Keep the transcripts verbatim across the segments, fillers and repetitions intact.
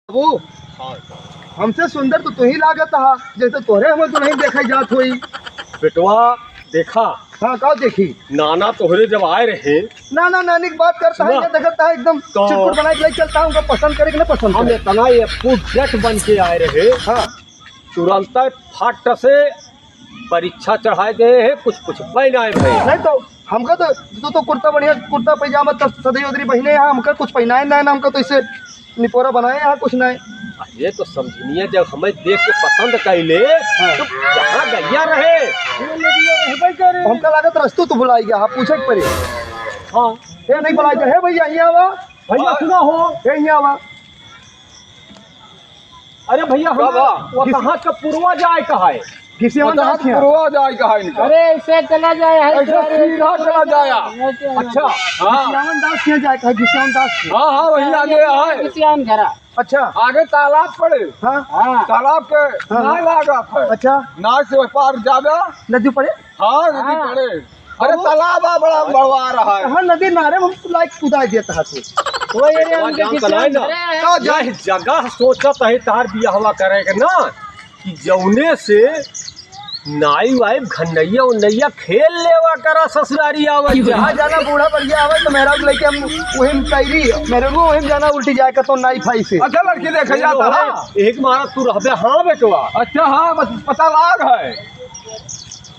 बाबू, हाँ। हमसे सुंदर तो तू ही लागत हा, जैसे तोहरे हमर दुल्हन देखे जात होई। बेटवा, देखा। हाँ, का देखी? नाना तोहरे जब आए रहे। नाना, नानी की बात करता है, सुना। ये देखता है, एकदम तो चिरकुट बना के ले चलता है, उनको पसंद करे कि ना पसंद हम करे। इतना ये फुट जट बन के आए रहे। हाँ। तुरंत फट से परीक्षा चढ़ाए गए हैं, कुछ कुछ पहनाए भाई। नहीं तो हमका तो, तू तो कुर्ता बढ़िया, कुर्ता पैजामा तो सदरी उदरी पहिने हैं, हमका कुछ पहनाए ना, ना हमका तो इसे निपोरा बनाए यहाँ कुछ नहीं। अरे तो समझनिया जब हमें देख के पसंद कैले, हाँ। तो जहाँ गैया रहे, वो नदिया रहबे करे। हमका लागत रस्तू तो भुलाई गया, हाँ, पूछे के पड़ी। हाँ। ये नहीं बुलाई गया, हे भैया, यहाँ आवा। भैया, सुना हो। हे, यहाँ आवा। अरे भैया, का हम बा? वो कहाँ का पूर्वज आए कहा है? घिसियावन दास के यहाँ। पूर्वज आए कहा इनका? अरे, ऐसे चला जाए, है ऐसे तो, अरे, सीधा चला जाया। ऐसे अच्छा। हाँ। घिसियावन दास के यहाँ जाए कहा, घिसियावन दास के। हाँ, हाँ, वहीं आगे है। घिसियावन घरा। अच्छा। आगे तालाब पड़े। हाँ। हाँ। तालाब के हाँ। नाव लागत है। अच्छा। नाव से पार जाबे। नदी पड़े? हाँ, नदी हाँ। पड़े। अरे, तालाब आ, बड़ा बड़वा रहा है। हाँ, नदी नारे में हम लाइक कुदाई देता है तू। वो एरिया में जान तो नहीं ना। अरे, का जाए? यह जगह सोचत है तार बियाहवा करे के ना, कि जौने से नाई वाई घन्नैया उन्नैया खेल लेवा करा ससुरारी आवे। जहाँ जाना बूढ़ा बढ़िया आवे तो मेहरारू लेके हम वही में तैरी, मेहरारू वही में जाना उल्टी जाए का तो नाई फाई से। अच्छा, लड़की देखे जाता है। एक मारा तू रहबे। हाँ बेटवा। अच्छा, हाँ, बस पता लाग है।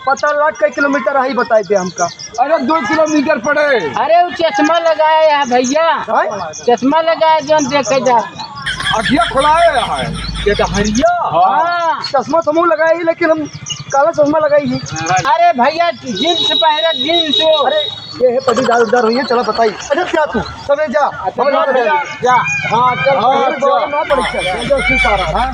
पता लाग कई किलोमीटर आई बताई दे हमका। अरे, दो किलोमीटर पड़े। अरे, वो चश्मा लगाए है भैया। हैं? चश्मा लगाए, जौन देखे जा। अखिया खुलाए है। ये तो हरिया। हाँ। चश्मा तो मुँह लगाए ही, लेकिन हम काला चश्मा लगाई ही। अरे भैया, जींस पहरे, जींस। अरे, ये है पटीदार उदार हुई है, चला बताई। अच्छा, जा तू, सबे जा। अच्छा, जा, जा। हाँ, चल। हाँ, अरे, चल। ना परीक्षा, जा, जा, जा, जा। हाँ।